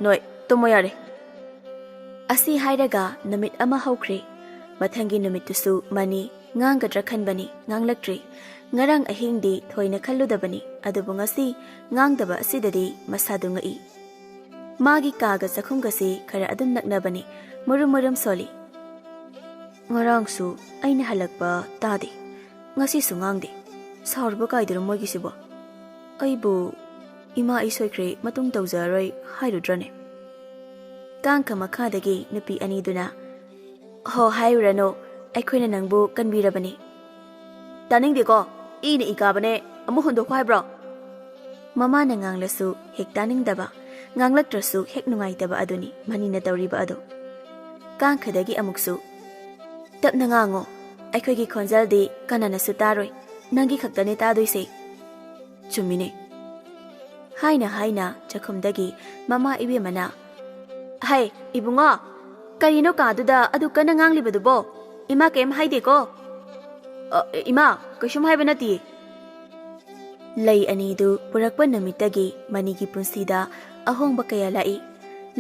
"ꯅꯣꯏ ꯇꯨꯝꯃꯣ ꯌꯥꯔꯦ꯫" ꯑꯁꯤ ꯍꯥꯏꯔꯒ ꯅꯨꯃꯤꯠ ꯑꯃ ꯍꯧꯈ꯭ꯔꯦ꯫ ꯃꯊꯪꯒꯤ ꯅꯨꯃꯤꯠꯇꯨꯁꯨ ꯃꯅꯤ ꯉꯥꯡꯒꯗ꯭ꯔꯥ ꯈꯟꯕꯅꯤ, ꯉꯥꯡꯂꯛꯇ꯭ꯔꯤ꯫ ꯉꯔꯥꯡ ꯑꯍꯤꯡꯗꯤ ꯊꯣꯏꯅ ꯈꯜꯂꯨꯗꯕꯅꯤ, ꯑꯗꯨꯕꯨ ꯉꯁꯤ ꯉꯥꯡꯗꯕ ꯑꯁꯤꯗꯗꯤ ꯃꯁꯥꯗꯨ ꯉꯛꯏ꯫ ꯃꯥꯒꯤ ꯀꯥꯒ ꯆꯥꯛꯈꯨꯝꯒꯁꯤ ꯈꯔ ꯑꯗꯨꯝ ꯅꯛꯅꯕꯅꯤ, ꯃꯨꯔꯨꯝ ꯃꯨꯔꯨꯝ ꯁꯣꯜꯂꯤ꯫ "ꯉꯔꯥꯡꯁꯨ ꯑꯩꯅ ꯍꯜꯂꯛꯄ ꯇꯥꯗꯦ, ꯉꯁꯤꯁꯨ ꯉꯥꯡꯗꯦ꯫ ꯁꯥꯎꯔꯤꯕ ꯀꯥꯏꯗꯨꯔꯣ ꯃꯣꯏꯒꯤꯁꯤꯕꯣ? ꯑꯩꯕꯨ ꯏꯃꯥ ꯑꯩ ꯁꯣꯏꯈ꯭ꯔꯦ, ꯃꯇꯨꯡ ꯇꯧꯖꯔꯔꯣꯏ ꯍꯥꯏꯔꯨꯗ꯭ꯔꯅꯦ?" ꯀꯥꯡꯈ ꯃꯈꯥꯗꯒꯤ ꯅꯨꯄꯤ ꯑꯅꯤꯗꯨꯅ, "ꯍꯣ, ꯍꯥꯏꯔꯨꯔꯅꯨ, ꯑꯩꯈꯣꯏꯅ ꯅꯪꯕꯨ ꯀꯟꯕꯤꯔꯕꯅꯤ꯫" "ꯇꯥꯅꯤꯡꯗꯦꯀꯣ, ꯏꯅ ꯏ ꯀꯥꯕꯅꯦ, ꯑꯃꯨꯛ ꯍꯨꯟꯗꯣꯛꯈꯣ ꯍꯥꯏꯕ꯭ꯔꯣ?" ꯃꯃꯥꯅ ꯉꯥꯡꯂꯁꯨ ꯍꯦꯛ ꯇꯥꯅꯤꯡꯗꯕ, ꯉꯥꯡꯂꯛꯇ꯭ꯔꯁꯨ ꯍꯦꯛ ꯅꯨꯡꯉꯥꯏꯇꯕ ꯑꯗꯨꯅꯤ ꯃꯅꯤꯅ ꯇꯧꯔꯤꯕ ꯑꯗꯨ꯫ ꯀꯥꯡꯈꯗꯒꯤ ꯑꯃꯨꯛꯁꯨ, "ꯇꯞꯅ ꯉꯥꯡꯉꯣ, ꯑꯩꯈꯣꯏꯒꯤ ꯈꯣꯟꯖꯦꯜꯗꯤ ꯀꯅꯥꯅꯁꯨ ꯇꯥꯔꯣꯏ, ꯅꯪꯒꯤ ꯈꯛꯇꯅꯦ ꯇꯥꯗꯣꯏꯁꯦ꯫" "ꯆꯨꯝꯃꯤꯅꯦ꯫" ꯍꯥꯏꯅ ꯍꯥꯏꯅ ꯆꯥꯛꯈꯨꯝꯗꯒꯤ ꯃꯃꯥ ꯏꯕꯦꯝꯃꯅ, "ꯍꯩ, ꯏꯕꯨꯡꯉꯣ, ꯀꯔꯤꯅꯣ ꯀꯥꯗꯨꯗ ꯑꯗꯨ ꯀꯟꯅ ꯉꯥꯡꯂꯤꯕꯗꯨꯕꯣ? ꯏꯃꯥ ꯀꯩꯝ ꯍꯥꯏꯗꯦꯀꯣ꯫" "ꯑ, ꯏꯃꯥ, ꯀꯩꯁꯨꯝ ꯍꯥꯏꯕ ꯅꯠꯇꯤꯌꯦ꯫" ꯂꯩ ꯑꯅꯤꯗꯨ ꯄꯨꯔꯛꯄ ꯅꯨꯃꯤꯠꯇꯒꯤ ꯃꯅꯤꯒꯤ ꯄꯨꯟꯁꯤꯗ ꯑꯍꯣꯡꯕ ꯀꯌꯥ ꯂꯥꯛꯏ꯫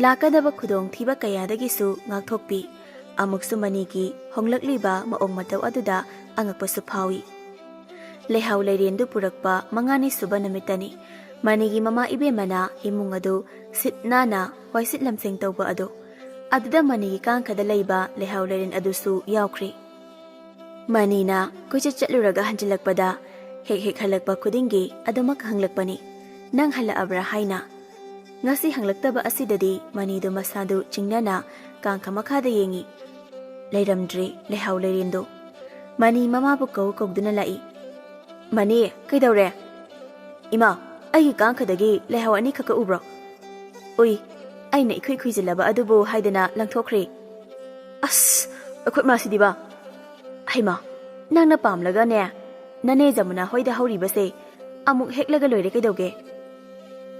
ꯂꯥꯛꯀꯗꯕ ꯈꯨꯗꯣꯡꯊꯤꯕ ꯀꯌꯥꯗꯒꯤꯁꯨ ꯉꯥꯛꯊꯣꯛꯄꯤ꯫ ꯑꯃꯨꯛꯁꯨ ꯃꯅꯤꯒꯤ ꯍꯣꯡꯂꯛꯂꯤꯕ ꯃꯑꯣꯡ ꯃꯇꯧ ꯑꯗꯨꯗ ꯑꯉꯛꯄꯁꯨ ꯐꯥꯎꯏ꯫ ꯂꯩꯍꯥꯎ ꯂꯩꯔꯦꯟꯗꯨ ꯄꯨꯔꯛꯄ ꯃꯉꯥꯅꯤ ꯁꯨꯕ ꯅꯨꯃꯤꯠꯇꯅꯤ ꯃꯅꯤꯒꯤ ꯃꯃꯥ ꯏꯕꯦꯝꯃꯅ ꯏꯃꯨꯡ ꯑꯗꯨ ꯁꯤꯠ ꯅꯥꯟꯅ ꯋꯥꯏꯁꯤꯠ ꯂꯝꯁꯦꯡ ꯇꯧꯕ ꯑꯗꯨ꯫ ꯑꯗꯨꯗ ꯃꯅꯤꯒꯤ ꯀꯥꯡꯈꯗ ꯂꯩꯕ ꯂꯩꯍꯥꯎ ꯂꯩꯔꯦꯟ ꯑꯗꯨꯁꯨ ꯌꯥꯎꯈ꯭ꯔꯦ꯫ ꯃꯅꯤꯅ ꯀꯣꯏꯆꯠ ꯆꯠꯂꯨꯔꯒ ꯍꯟꯖꯤꯜꯂꯛꯄꯗ ꯍꯦꯛ ꯍꯦꯛ ꯍꯜꯂꯛꯄ ꯈꯨꯗꯤꯡꯒꯤ ꯑꯗꯨꯃꯛ ꯍꯪꯂꯛꯄꯅꯤ, "ꯅꯪ ꯍꯜꯂꯛꯑꯕ꯭ꯔꯥ?" ꯍꯥꯏꯅ꯫ ꯉꯁꯤ ꯍꯪꯂꯛꯇꯕ ꯑꯁꯤꯗꯗꯤ ꯃꯅꯤꯗꯨ ꯃꯁꯥꯗꯨ ꯆꯤꯡꯅꯅ ꯀꯥꯡꯈ ꯃꯈꯥꯗ ꯌꯦꯡꯉꯤ꯫ ꯂꯩꯔꯝꯗ꯭ꯔꯦ ꯂꯩꯍꯥꯎ ꯂꯩꯔꯦꯟꯗꯨ꯫ ꯃꯅꯤ ꯃꯃꯥꯕꯨ ꯀꯧ ꯀꯧꯗꯨꯅ ꯂꯥꯛꯏ꯫ "ꯃꯅꯤ, ꯀꯩꯗꯧꯔꯦ?" "ꯏꯃꯥ, ꯑꯩꯒꯤ ꯀꯥꯡꯈꯗꯒꯤ ꯂꯩꯍꯥꯎ ꯑꯅꯤꯈꯛ ꯀꯛꯎꯕ꯭ꯔꯣ?" "ꯎꯏ, ꯑꯩꯅ ꯏꯈꯨꯏ ꯈꯨꯏꯖꯤꯜꯂꯕ ꯑꯗꯨꯕꯨ ꯍꯥꯏꯗꯅ ꯂꯪꯊꯣꯛꯈ꯭ꯔꯦ꯫" "ꯑꯁ, ꯑꯩꯈꯣꯏ ꯃꯥꯁꯤꯗꯤꯕ? ꯍꯩꯃꯥ, ꯅꯪꯅ ꯄꯥꯝꯂꯒꯅꯦ, ꯅꯅꯦ ꯖꯃꯨꯅꯥ ꯍꯣꯏꯗ ꯍꯧꯔꯤꯕꯁꯦ ꯑꯃꯨꯛ ꯍꯦꯛꯂꯒ ꯂꯣꯏꯔꯦ ꯀꯩꯗꯧꯒꯦ?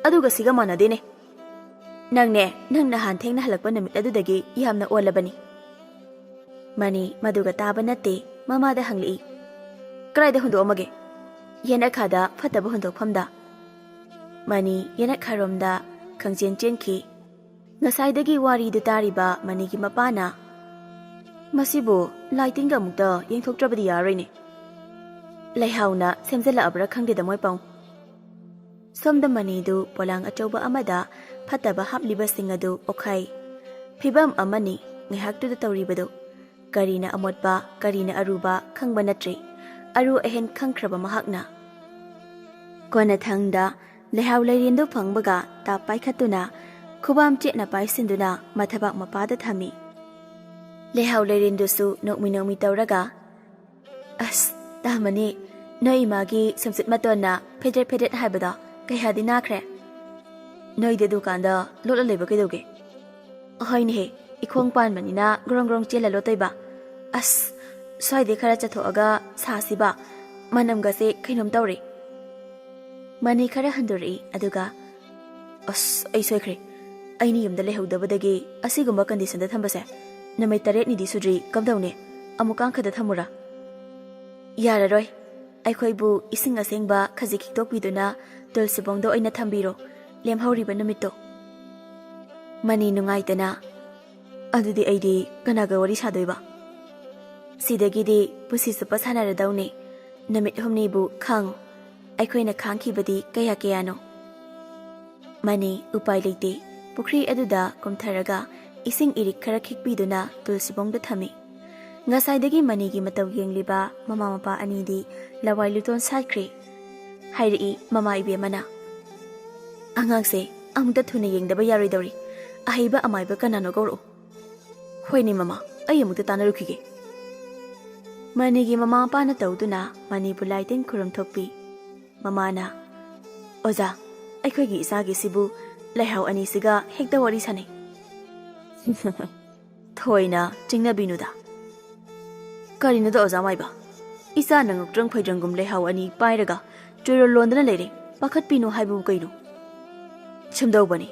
ꯑꯗꯨꯒ ꯁꯤꯒ ꯃꯥꯟꯅꯗꯦꯅꯦ꯫ ꯅꯪꯅꯦ, ꯅꯪ ꯅꯍꯥꯟ ꯊꯦꯡꯅ ꯍꯜꯂꯛꯄ ꯅꯨꯃꯤꯠ ꯑꯗꯨꯗꯒꯤ ꯌꯥꯝꯅ ꯑꯣꯜꯂꯕꯅꯤ꯫ ꯃꯅꯤ ꯃꯗꯨꯒ ꯇꯥꯕ ꯅꯠꯇꯦ, ꯃꯃꯥꯗ ꯍꯪꯂꯛꯏ, "ꯀꯗꯥꯏꯗ ꯍꯨꯟꯗꯣꯛꯑꯝꯃꯒꯦ?" "ꯌꯦꯅꯈꯥꯗ ꯐꯠꯇꯕ ꯍꯨꯟꯗꯣꯛꯐꯝꯗ꯫" ꯃꯅꯤ ꯌꯦꯅꯈꯥꯔꯣꯝꯗ ꯈꯪꯆꯦꯟ ꯆꯦꯟꯈꯤ꯫ ꯉꯁꯥꯏꯗꯒꯤ ꯋꯥꯔꯤꯗꯨ ꯇꯥꯔꯤꯕ ꯃꯅꯤꯒꯤ ꯃꯄꯥꯅ, "ꯃꯁꯤꯕꯨ ꯂꯥꯏꯇꯤꯟꯒ ꯑꯃꯨꯛꯇ ꯌꯦꯡꯊꯣꯛꯇ꯭ꯔꯕꯗꯤ ꯌꯥꯔꯣꯏꯅꯦ꯫ ꯂꯩꯍꯥꯎꯅ ꯁꯦꯝꯖꯤꯜꯂꯛꯑꯕ꯭ꯔꯥ ꯈꯪꯗꯦꯗ ꯃꯣꯏ ꯄꯥꯎ꯫" ꯁꯣꯝꯗ ꯃꯅꯤꯗꯨ ꯄꯣꯂꯥꯡ ꯑꯆꯧꯕ ꯑꯃꯗ ꯐꯠꯇꯕ ꯍꯥꯞꯂꯤꯕꯁꯤꯡ ꯑꯗꯨ ꯑꯣꯈꯥꯏ꯫ ꯐꯤꯕꯝ ꯑꯃꯅꯤ ꯉꯥꯏꯍꯥꯛꯇꯨꯗ ꯇꯧꯔꯤꯕꯗꯨ꯫ ꯀꯔꯤꯅ ꯑꯃꯣꯠꯄ, ꯀꯔꯤꯅ ꯑꯔꯨꯕ ꯈꯪꯕ ꯅꯠꯇ꯭ꯔꯤ꯫ ꯑꯔꯨ ꯑꯍꯦꯟ ꯈꯪꯈ꯭ꯔꯕ ꯃꯍꯥꯛꯅ꯫ ꯀꯣꯟꯅꯊꯪꯗ ꯂꯩꯍꯥꯎ ꯂꯩꯔꯦꯟꯗꯨ ꯐꯪꯕꯒ ꯇꯥꯞ ꯄꯥꯏꯈꯠꯇꯨꯅ ꯈꯨꯕꯥꯝ ꯆꯦꯠꯅ ꯄꯥꯏꯁꯤꯟꯗꯨꯅ ꯃꯊꯕꯥꯛ ꯃꯄꯥꯗ ꯊꯝꯃꯤ꯫ ꯂꯩꯍꯥꯎ ꯂꯩꯔꯦꯟꯗꯨꯁꯨ ꯅꯣꯛꯃꯤ ꯅꯣꯛꯃꯤ ꯇꯧꯔꯒ, "ꯑꯁ, ꯇꯥꯃꯅꯤ, ꯅꯣꯏ ꯏꯃꯥꯒꯤ ꯁꯨꯝꯆꯤꯠ ꯃꯇꯣꯟꯅ ꯐꯦꯗ꯭ꯔꯦꯠ ꯐꯦꯗ꯭ꯔꯦꯠ ꯍꯥꯏꯕꯗꯣ ꯀꯌꯥꯗꯤ ꯅꯥꯈ꯭ꯔꯦ? ꯅꯣꯏꯗꯤ ꯗꯨꯀꯥꯟꯗ ꯂꯣꯠꯂ ꯂꯩꯕ ꯀꯩꯗꯧꯒꯦ?" "ꯍꯣꯏꯅꯦꯍꯦ, ꯏꯈꯣꯡ ꯄꯥꯟꯕꯅꯤꯅ ꯒ꯭ꯔꯣꯡ ꯒ꯭ꯔꯣꯡ ꯆꯦꯜꯂ ꯂꯣꯠꯇꯣꯏꯕ꯫ ꯑꯁ, ꯁ꯭ꯋꯥꯏꯗꯩ ꯈꯔ ꯆꯠꯊꯣꯛꯑꯒ ꯁꯥꯁꯤꯕ, ꯃꯅꯝꯒꯁꯦ ꯀꯩꯅꯣꯝ ꯇꯧꯔꯦ꯫" ꯃꯅꯤ ꯈꯔ ꯍꯟꯗꯣꯔꯛꯏ, ꯑꯗꯨꯒ, "ꯑꯁ, ꯑꯩ ꯁꯣꯏꯈ꯭ꯔꯦ꯫ ꯑꯩꯅ ꯌꯨꯝꯗ ꯂꯩꯍꯧꯗꯕꯗꯒꯤ ꯑꯁꯤꯒꯨꯝꯕ ꯀꯟꯗꯤꯁꯟꯗ ꯊꯝꯕꯁꯦ ꯅꯨꯃꯤꯠ ꯇꯔꯦꯠꯅꯤꯗꯤ ꯁꯨꯗ꯭ꯔꯤ, ꯀꯝꯗꯧꯅꯤ? ꯑꯃꯨꯛ ꯀꯥꯡꯈꯗ ꯊꯝꯃꯨꯔꯥ?" "ꯌꯥꯔꯔꯣꯏ꯫ ꯑꯩꯈꯣꯏꯕꯨ ꯏꯁꯤꯡ ꯑꯁꯦꯡꯕ ꯈꯖꯤꯛ ꯈꯤꯛꯇꯣꯛꯄꯤꯗꯨꯅ ꯇꯨꯜꯁꯤꯕꯣꯡꯗ ꯑꯣꯏꯅ ꯊꯝꯕꯤꯔꯣ, ꯂꯦꯝꯍꯧꯔꯤꯕ ꯅꯨꯃꯤꯠꯇꯣ꯫" ꯃꯅꯤ ꯅꯨꯡꯉꯥꯏꯇꯅ, "ꯑꯗꯨꯗꯤ ꯑꯩꯗꯤ ꯀꯅꯥꯒ ꯋꯥꯔꯤ ꯁꯥꯗꯣꯏꯕ? ꯁꯤꯗꯒꯤꯗꯤ ꯄꯨꯟꯁꯤ ꯆꯨꯞꯄ ꯁꯥꯟꯅꯔꯗꯧꯅꯤ꯫ ꯅꯨꯃꯤꯠ ꯍꯨꯝꯅꯤꯕꯨ ꯈꯥꯡꯉꯨ꯫ ꯑꯩꯈꯣꯏꯅ ꯈꯥꯡꯈꯤꯕꯗꯤ ꯀꯌꯥ ꯀꯌꯥꯅꯣ?" ꯃꯅꯤ ꯎꯄꯥꯏ ꯂꯩꯇꯦ꯫ ꯄꯨꯈ꯭ꯔꯤ ꯑꯗꯨꯗ ꯀꯨꯝꯊꯔꯒ ꯏꯁꯤꯡ ꯏꯔꯤꯛ ꯈꯔ ꯈꯤꯛꯄꯤꯗꯨꯅ ꯇꯨꯜꯁꯤꯕꯣꯡꯗ ꯊꯝꯃꯤ꯫ ꯉꯁꯥꯏꯗꯒꯤ ꯃꯅꯤꯒꯤ ꯃꯇꯧ ꯌꯦꯡꯂꯤꯕ ꯃꯃꯥ ꯃꯄꯥ ꯑꯅꯤꯗꯤ ꯂꯋꯥꯏ ꯂꯨꯇꯣꯟ ꯁꯥꯠꯈ꯭ꯔꯦ꯫ ꯍꯥꯏꯔꯛꯏ ꯃꯃꯥ ꯏꯕꯦꯝꯃꯅ, "ꯑꯉꯥꯡꯁꯦ ꯑꯃꯨꯛꯇ ꯊꯨꯅ ꯌꯦꯡꯗꯕ ꯌꯥꯔꯣꯏꯗꯧꯔꯤ꯫ ꯑꯍꯩꯕ ꯑꯃꯥꯏꯕ ꯀꯅꯥꯅꯣ ꯀꯧꯔꯛꯎ꯫" "ꯍꯣꯏꯅꯦ ꯃꯃꯥ, ꯑꯩ ꯑꯃꯨꯛꯇ ꯇꯥꯟꯅꯔꯨꯈꯤꯒꯦ꯫" ꯃꯅꯤꯒꯤ ꯃꯃꯥ ꯃꯄꯥꯅ ꯇꯧꯗꯨꯅ ꯃꯅꯤꯕꯨ ꯂꯥꯏꯇꯤꯟ ꯈꯨꯔꯨꯝ ꯊꯣꯛꯄꯤ꯫ ꯃꯃꯥꯅ, "ꯑꯣꯖꯥ, ꯑꯩꯈꯣꯏꯒꯤ ꯏꯆꯥꯒꯤꯁꯤꯕꯨ ꯂꯩꯍꯥꯎ ꯑꯅꯤꯁꯤꯒ ꯍꯦꯛꯇ ꯋꯥꯔꯤ ꯁꯥꯟꯅꯩ꯫" "ꯊꯣꯏꯅ ꯆꯤꯡꯅꯕꯤꯅꯨꯗ, "ꯀꯔꯤꯅꯣꯗ ꯑꯣꯖꯥ ꯃꯥꯏꯕ? ꯏꯆꯥꯅ ꯉꯧꯇ꯭ꯔꯪ ꯐꯩꯗ꯭ꯔꯪꯒꯨꯝ ꯂꯩꯍꯥꯎ ꯑꯅꯤ ꯄꯥꯏꯔꯒ ꯆꯣꯏꯔꯣꯜ ꯂꯣꯟꯗꯅ ꯂꯩꯔꯦ, ꯄꯥꯈꯠꯄꯤꯅꯨ ꯍꯥꯏꯕꯕꯨ ꯀꯩꯅꯣ?" ꯁꯨꯝꯗꯧꯕꯅꯤ,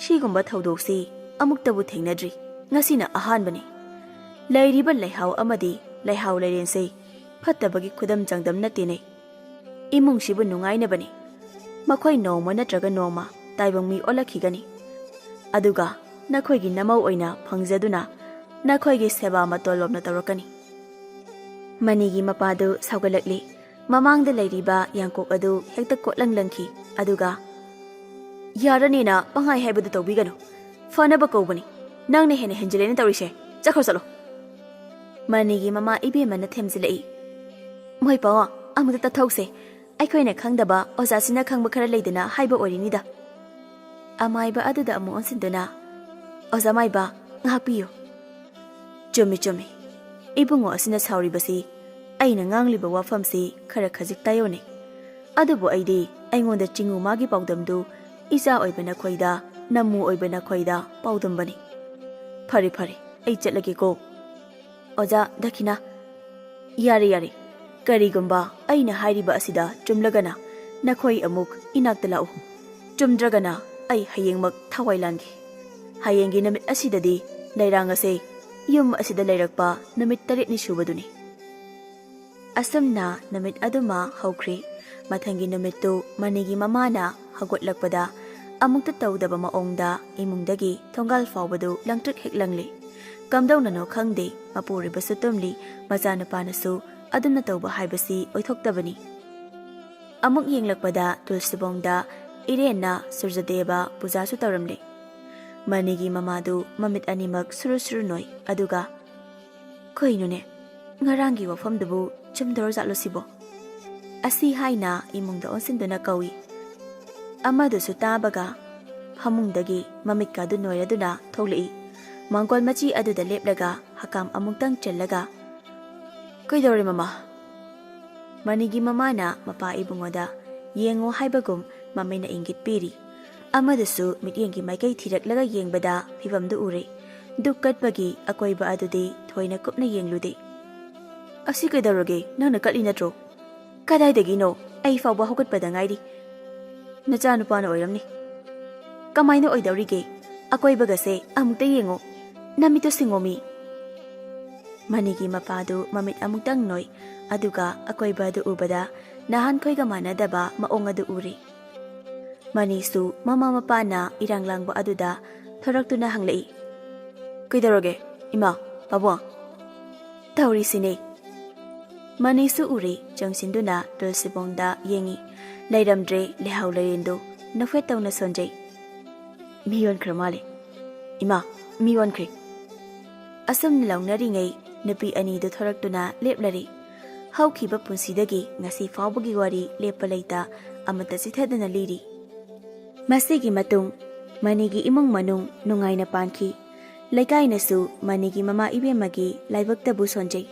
ꯁꯤꯒꯨꯝꯕ ꯊꯧꯗꯣꯛꯁꯤ ꯑꯃꯨꯛꯇꯕꯨ ꯊꯦꯡꯅꯗ꯭ꯔꯤ, ꯉꯁꯤꯅ ꯑꯍꯥꯟꯕꯅꯤ꯫ ꯂꯩꯔꯤꯕ ꯂꯩꯍꯥꯎ ꯑꯃꯗꯤ ꯂꯩꯍꯥꯎ ꯂꯩꯔꯦꯟꯁꯦ ꯐꯠꯇꯕꯒꯤ ꯈꯨꯗꯝ ꯆꯥꯡꯗꯝ ꯅꯠꯇꯦꯅꯦ꯫ ꯏꯃꯨꯡꯁꯤꯕꯨ ꯅꯨꯡꯉꯥꯏꯅꯕꯅꯤ꯫ ꯃꯈꯣꯏ ꯅꯣꯡꯃ ꯅꯠꯇ꯭ꯔꯒ ꯅꯣꯡꯃ ꯇꯥꯏꯕꯪ ꯃꯤ ꯑꯣꯜꯂꯛꯈꯤꯒꯅꯤ꯫ ꯑꯗꯨꯒ ꯅꯈꯣꯏꯒꯤ ꯅꯃꯧ ꯑꯣꯏꯅ ꯐꯪꯖꯗꯨꯅ ꯅꯈꯣꯏꯒꯤ ꯁꯦꯕꯥ ꯃꯇꯣꯜꯂꯣꯝꯅ ꯇꯧꯔꯛꯀꯅꯤ꯫ ꯃꯅꯤꯒꯤ ꯃꯄꯥꯗꯨ ꯁꯥꯎꯒꯠꯂꯛꯂꯤ꯫ ꯃꯃꯥꯡꯗ ꯂꯩꯔꯤꯕ ꯌꯥꯡꯀꯣꯛ ꯑꯗꯨ ꯍꯦꯛꯇ ꯀꯣꯠꯂꯪ ꯂꯪꯈꯤ꯫ ꯑꯗꯨꯒ, "ꯌꯥꯔꯅꯤꯅ ꯄꯪꯍꯥꯏ ꯍꯥꯏꯕꯗꯨ ꯇꯧꯕꯤꯒꯅꯨ꯫ ꯐꯅꯕ ꯀꯧꯕꯅꯤ꯫ ꯅꯪꯅ ꯍꯦꯟꯅ ꯍꯦꯟꯖꯤꯜꯂꯦꯅ ꯇꯧꯔꯤꯁꯦ꯫ ꯆꯠꯈ꯭ꯔꯣ ꯆꯠꯂꯣ꯫" ꯃꯅꯤꯒꯤ ꯃꯃꯥ ꯏꯕꯦꯝꯃꯅ ꯊꯦꯝꯖꯤꯜꯂꯛꯏ꯫ "ꯃꯣꯏ ꯄꯥꯎ ꯑꯃꯨꯛꯇ ꯇꯠꯊꯣꯛꯁꯦ꯫ ꯑꯩꯈꯣꯏꯅ ꯈꯪꯗꯕ ꯑꯣꯖꯥꯁꯤꯅ ꯈꯪꯕ ꯈꯔ ꯂꯩꯗꯅ ꯍꯥꯏꯕ ꯑꯣꯏꯔꯤꯅꯤꯗ꯫" ꯑꯃꯥꯏꯕ ꯑꯗꯨꯗ ꯑꯃꯨꯛ ꯑꯣꯟꯁꯤꯟꯗꯨꯅ, "ꯑꯣꯖꯥ ꯃꯥꯏꯕ, ꯉꯥꯏꯍꯥꯛꯄꯤꯌꯨ꯫" "ꯆꯨꯝꯃꯤ, ꯆꯨꯝꯃꯤ꯫ ꯏꯕꯨꯡꯉꯣ ꯑꯁꯤꯅ ꯁꯥꯎꯔꯤꯕꯁꯤ ꯑꯩꯅ ꯉꯥꯡꯂꯤꯕ ꯋꯥꯐꯝꯁꯤ ꯈꯔ ꯈꯖꯤꯛ ꯇꯥꯏꯌꯣꯅꯦ꯫ ꯑꯗꯨꯕꯨ ꯑꯩꯗꯤ ꯑꯩꯉꯣꯟꯗ ꯆꯤꯡꯉꯨ ꯃꯥꯒꯤ ꯄꯥꯎꯗꯝꯗꯨ ꯏꯆꯥ ꯑꯣꯏꯕ ꯅꯈꯣꯏꯗ, ꯅꯃꯨ ꯑꯣꯏꯕ ꯅꯈꯣꯏꯗ ꯄꯥꯎꯗꯝꯕꯅꯤ꯫ ꯐꯔꯦ, ꯐꯔꯦ, ꯑꯩ ꯆꯠꯂꯒꯦꯀꯣ꯫" "ꯑꯣꯖꯥ ꯗꯈꯤꯅꯥ꯫" "ꯌꯥꯔꯦ, ꯌꯥꯔꯦ꯫ ꯀꯔꯤꯒꯨꯝꯕ ꯑꯩꯅ ꯍꯥꯏꯔꯤꯕ ꯑꯁꯤꯗ ꯆꯨꯝꯂꯒꯅ ꯅꯈꯣꯏ ꯑꯃꯨꯛ ꯏꯅꯥꯛꯇ ꯂꯥꯛꯎ꯫ ꯆꯨꯝꯗ꯭ꯔꯒꯅ ꯑꯩ ꯍꯌꯦꯡꯃꯛ ꯊꯋꯥꯏ ꯂꯥꯟꯒꯦ꯫ ꯍꯌꯦꯡꯒꯤ ꯅꯨꯃꯤꯠ ꯑꯁꯤꯗꯗꯤ ꯂꯩꯔꯥꯡ ꯑꯁꯦ ꯌꯨꯝ ꯑꯁꯤꯗ ꯂꯩꯔꯛꯄ ꯅꯨꯃꯤꯠ ꯇꯔꯦꯠꯅꯤ ꯁꯨꯕꯗꯨꯅꯤ꯫" ꯑꯁꯨꯝꯅ ꯅꯨꯃꯤꯠ ꯑꯗꯨꯃ ꯍꯧꯈ꯭ꯔꯦ꯫ ꯃꯊꯪꯒꯤ ꯅꯨꯃꯤꯠꯇꯨ ꯃꯅꯤꯒꯤ ꯃꯃꯥꯅ ꯍꯧꯒꯠꯂꯛꯄꯗ ꯑꯃꯨꯛꯇ ꯇꯧꯗꯕ ꯃꯑꯣꯡꯗ ꯏꯃꯨꯡꯗꯒꯤ ꯊꯣꯡꯒꯥꯜ ꯐꯥꯎꯕꯗꯨ ꯂꯪꯇ꯭ꯔꯤꯛ ꯍꯦꯛ ꯂꯪꯂꯦ꯫ ꯀꯝꯗꯧꯅꯅꯣ ꯈꯪꯗꯦ, ꯃꯄꯨꯔꯣꯏꯕꯁꯨ ꯇꯨꯝꯂꯤ, ꯃꯆꯥꯅꯨꯄꯥꯅꯁꯨ ꯑꯗꯨꯝꯅ ꯇꯧꯕ ꯍꯥꯏꯕꯁꯤ ꯑꯣꯏꯊꯣꯛꯇꯕꯅꯤ꯫ ꯑꯃꯨꯛ ꯌꯦꯡꯂꯛꯄꯗ ꯇꯨꯜꯁꯤꯕꯣꯡꯗ ꯏꯔꯦꯟꯅ ꯁꯨꯔꯖꯗꯦꯕ ꯄꯨꯖꯥꯁꯨ ꯇꯧꯔꯝꯂꯦ꯫ ꯃꯅꯤꯒꯤ ꯃꯃꯥꯗꯨ ꯃꯃꯤꯠ ꯑꯅꯤꯃꯛ ꯁꯨꯔꯨ ꯁꯨꯔꯨ ꯅꯣꯏ, ꯑꯗꯨꯒ, "ꯀꯩꯅꯣꯅꯦ, ꯉꯔꯥꯡꯒꯤ ꯋꯥꯐꯝꯗꯨꯕꯨ ꯆꯨꯝꯗꯧꯔꯖꯥꯠꯂꯣ ꯁꯤꯕꯣ?" ꯑꯁꯤ ꯍꯥꯏꯅ ꯏꯃꯨꯡꯗ ꯑꯣꯟꯁꯤꯟꯗꯨꯅ ꯀꯧꯏ꯫ ꯑꯃꯗꯨꯁꯨ ꯇꯥꯕꯒ ꯐꯃꯨꯡꯗꯒꯤ ꯃꯃꯤꯠꯀꯥꯗꯨ ꯅꯣꯏꯔꯗꯨꯅ ꯊꯣꯛꯂꯛꯏ꯫ ꯃꯥꯡꯒꯣꯜ ꯃꯆꯤ ꯑꯗꯨꯗ ꯂꯦꯞꯂꯒ ꯍꯀꯥꯝ ꯑꯃꯨꯛꯇꯪ ꯆꯜꯂꯒ, "ꯀꯩꯗꯧꯔꯦ ꯃꯃꯥ?" ꯃꯅꯤꯒꯤ ꯃꯃꯥꯅ ꯃꯄꯥ ꯏꯕꯨꯡꯉꯣꯗ ꯌꯦꯡꯉꯣ ꯍꯥꯏꯕꯒꯨꯝ ꯃꯃꯩꯅ ꯏꯪꯒꯤꯠ ꯄꯤꯔꯤ꯫ ꯑꯃꯗꯨꯁꯨ ꯃꯤꯠꯌꯦꯡꯒꯤ ꯃꯥꯏꯀꯩ ꯊꯤꯔꯛꯂꯒ ꯌꯦꯡꯕꯗ ꯐꯤꯚꯝꯗꯨ ꯎꯔꯦ꯫ ꯗꯨꯛ ꯀꯠꯄꯒꯤ ꯑꯀꯣꯏꯕ ꯑꯗꯨꯗꯤ ꯊꯣꯏꯅ ꯀꯨꯞꯅ ꯌꯦꯡꯂꯨꯗꯦ꯫ "ꯑꯁꯤ ꯀꯩꯗꯧꯔꯒꯦ? ꯅꯪꯅ ꯀꯠꯂꯤ ꯅꯠꯇ꯭ꯔꯣ?" "ꯀꯗꯥꯏꯗꯒꯤꯅꯣ? ꯑꯩ ꯐꯥꯎꯕ ꯍꯧꯒꯠꯄꯗ ꯉꯥꯏꯔꯤ꯫" "ꯅꯆꯥꯅꯨꯄꯥꯅ ꯑꯣꯏꯔꯝꯅꯤ꯫" "ꯀꯃꯥꯏꯅ ꯑꯣꯏꯗꯧꯔꯤꯒꯦ? ꯑꯀꯣꯏꯕꯒꯁꯦ ꯑꯃꯨꯛꯇ ꯌꯦꯡꯉꯣ꯫ ꯅꯃꯤꯠꯇꯨ ꯁꯤꯡꯉꯣꯃꯤ꯫" ꯃꯅꯤꯒꯤ ꯃꯄꯥꯗꯨ ꯃꯃꯤꯠ ꯑꯃꯨꯛꯇꯪ ꯅꯣꯏ, ꯑꯗꯨꯒ ꯑꯀꯣꯏꯕ ꯑꯗꯨ ꯎꯕꯗ ꯅꯍꯥꯟꯈꯣꯏꯒ ꯃꯥꯟꯅꯗꯕ ꯃꯑꯣꯡ ꯑꯗꯨ ꯎꯔꯤ꯫ ꯃꯅꯤꯁꯨ ꯃꯃꯥ ꯃꯄꯥꯅ ꯏꯔꯥꯡ ꯂꯥꯡꯕ ꯑꯗꯨꯗ ꯊꯣꯔꯛꯇꯨꯅ ꯍꯪꯂꯛꯏ, "ꯀꯩꯗꯧꯔꯒꯦ, ꯏꯃꯥ, ꯄꯥꯕꯨꯡ?" "ꯇꯧꯔꯤꯁꯤꯅꯦ꯫" ꯃꯅꯤꯁꯨ ꯎꯔꯤ, ꯆꯪꯁꯤꯟꯗꯨꯅ ꯇꯨꯜꯁꯤꯕꯣꯡꯗ ꯌꯦꯡꯉꯤ꯫ ꯂꯩꯔꯝꯗ꯭ꯔꯦ ꯂꯩꯍꯥꯎ ꯂꯩꯔꯦꯟꯗꯨ, ꯅꯣꯛꯐꯦꯠ ꯇꯧꯅ ꯁꯣꯟꯖꯩ꯫ "ꯃꯤ ꯑꯣꯟꯈ꯭ꯔ ꯃꯥꯜꯂꯦ꯫ ꯏꯃꯥ, ꯃꯤ ꯑꯣꯟꯈ꯭ꯔꯦ꯫" ꯑꯁꯨꯝꯅ ꯂꯥꯎꯅꯔꯤꯉꯩ ꯅꯨꯄꯤ ꯑꯅꯤꯗꯨ ꯊꯣꯔꯛꯇꯨꯅ ꯂꯦꯞꯂꯔꯤ꯫ ꯍꯧꯈꯤꯕ ꯄꯨꯟꯁꯤꯗꯒꯤ ꯉꯁꯤ ꯐꯥꯎꯕꯒꯤ ꯋꯥꯔꯤ ꯂꯦꯞꯄ ꯂꯩꯇ ꯑꯃꯠꯇ ꯆꯤꯊꯗꯅ ꯂꯤꯔꯤ꯫ ꯃꯁꯤꯒꯤ ꯃꯇꯨꯡ ꯃꯅꯤꯒꯤ ꯏꯃꯨꯡ ꯃꯅꯨꯡ ꯅꯨꯡꯉꯥꯏꯅ ꯄꯥꯟꯈꯤ꯫ ꯂꯩꯀꯥꯏꯅꯁꯨ ꯃꯅꯤꯒꯤ ꯃꯃꯥ ꯏꯕꯦꯝꯃꯒꯤ ꯂꯥꯏꯕꯛꯇꯕꯨ ꯁꯣꯟꯖꯩ꯫